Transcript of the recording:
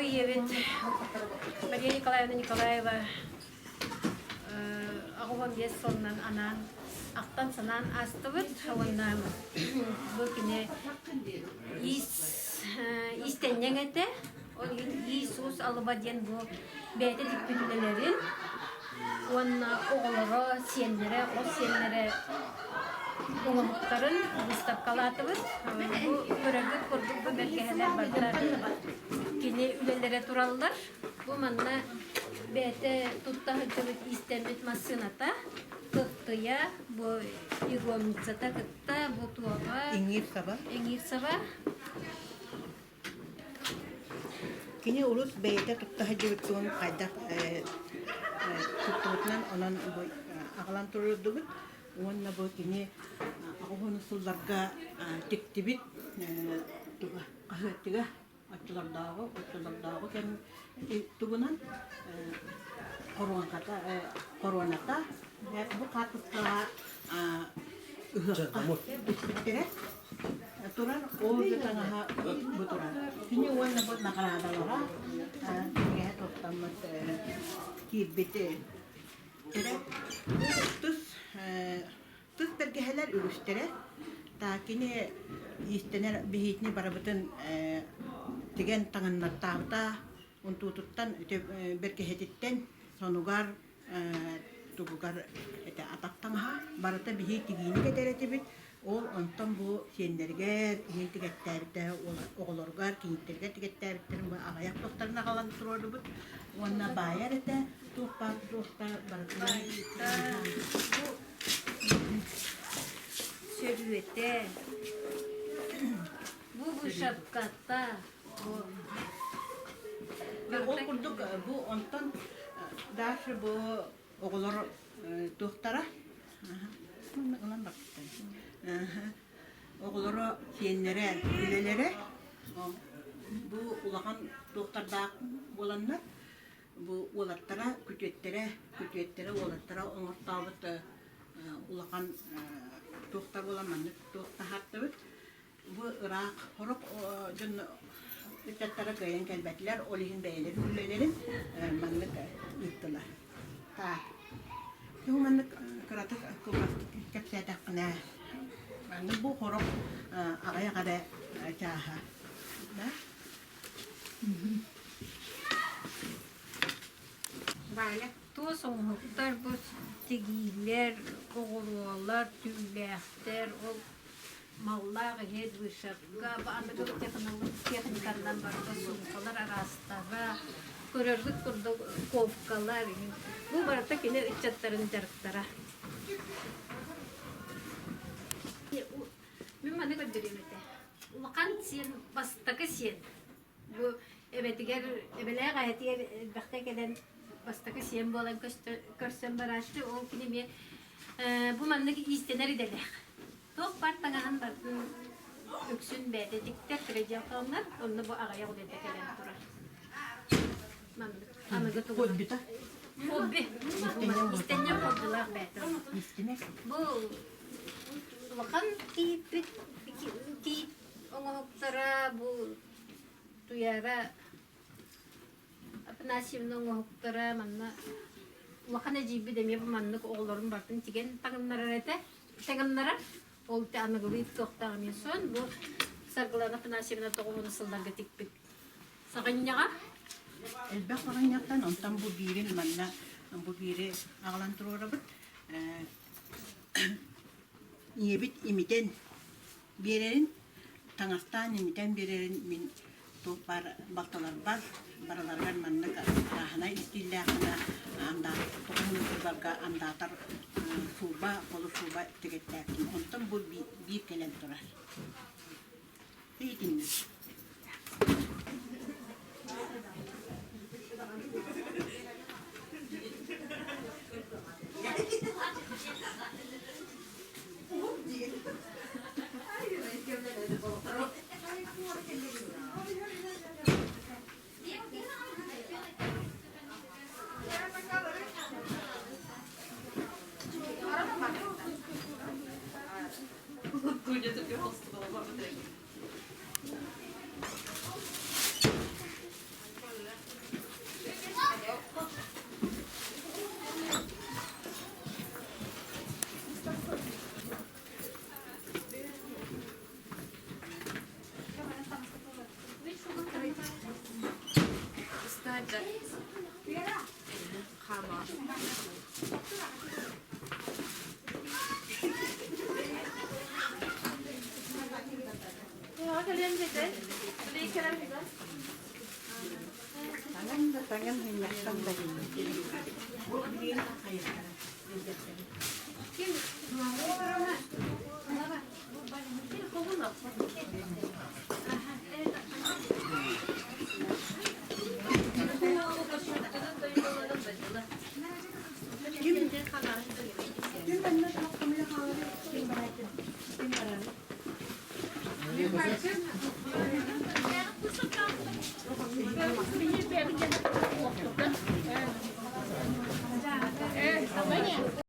ийэбит Мария Николаевна Николаева 85 сылынан анаан ахтан-санаан аастыбыт уонна бу кини иис иистэнньэҥ этэ. Ол иһин Иисус алыба диэн бу бэйэтэ тикпит үлэлэрин уонна оҕолоро, сиэннэрэ, хос сиэннэрэ оҥоһуктарын быыстапкалаатыбыт. Бу көрөргүт курдук бу бэргэһэлэр барыта кини үлэлэрэ тураллар. Бу манна бэйэтэ тутта сылдьыбыт иистэммит массыыната, кыптыйа, бу игольницата кытта, бу туоҕа, Иҥиир саба. Иҥиир саба. Кини урут бэйэтэ тутта сылдьыбыт тугун хайдах туттубутунан онон бу аҕалан туруордубут уонна бу кини оҕону сылларга тиктибит туга хаһыаттыга оччолордооҕу оччолордооҕу кэм тугунан хоруоҥката хоруоната бу хаартыскаҕа ыһыахха түспүттэрэ турар ол да таҥаһа бу турар кини уонна бу наҕараадалара кинигэһэ туттаммыт киирбит тус тус бэргэһэлэр үгүстэрэ та кини иистэнэр биһиитини барыбытын тигэн таҥыннартаабыта унтуутуттан бэргэһэтиттэн сонугар тугугар этэ атах таҥаһа барыта биһи тигиини кэтэр этибит ол онтон бу сиэннэригэр иһин тигэттээбитэ оҕолоругар кийииттэригэр тигэттээбиттэрин бу аҕыйах туохтарын аҕалан туруордубут уонна баайар этэ туох баар туохта барытынан бу сөрүөтэ бу вышивката Ол курдук бу онтон дальше бу оҕолор туохтара ылан барбыттар оҕолоро сиэннэрэ үлэлэрэ бу улахан туохтардаах буоланнар бу уолаттара күтүөттэрэ күтүөттэрэ уолаттара оҥортообут улахан туохтар буолан маннык туох таһаартыбыт Бу ыраах сорох дьон ыччаттара кыайан кэлбэтилэр, ол иһин бэйэлэрин үлэлэрин маннык ыыттылар. Так. Бу маннык кыратык кылгастык кэпсээтэххинэ, маннык бу сорох аҕыйах эрэ чааһа. Да? Валя, туос оҥоһуктар бу тигиилэр, оҕуруолар, түүлээхтэр, ол маллаах иһит, вышивка, аныгы техниканнан барыта суумкалар араастара, көрөргүт курдук ковкалар, бу барыта кини ыччаттарын дьарыктара. Мин маны көрдөрүөм этэ. Улахан сиэн, бастакы сиэн. Бу эбэтигэр, эбэлээх эһэтигэр элбэхтэ кэлэн бастакы сиэн буолан көрсөн барааччы. Ол кини эмиэ бу маннык иистэнэр идэлээх. Туох баар таҥаһын барытын үксүн бэйэтэ тиктэр, переделкаланар, онно бу аҕыйах үлэтэ кэлэн турар. Маннык аныгы тугу Хоббита. Хобби. Истэнньэҥ хоббилаах бэйэтэ. Истинэ. Бу улахан кииппит киит оҥоһуктара бу Туяра Афанасьевна оҥоһуктара манна улахан эдьиийбит эмиэ бу маннык оҕолорун барытын тигэн таҥыннарар этэ. Таҥыннарар. Ол аныгылыы туохтаах эмиэ сон. Бу Саргылана Афанасьевна тоҕуһун сылларга тикпит саҕынньаҕа. Элбэх саҕынньахтан онтон бу биирин манна бу биири аҕалан туруорабыт. Ийэбит имитэн биэрэрин, таҥастаан имитэн биэрэрин мин туох баар балталарбар барыларыгар маннык арааһынай истииллээх гына тоҕуһун сылларга андаатар сууба, полусууба тигэттээбитим. Онтон бу биир кэлэн турар. Итинник. Таһырдьа хаама. Таҥан да таҥан мунньахтан да Ким ким манна хамыйа хаалар ким барааччы ким барары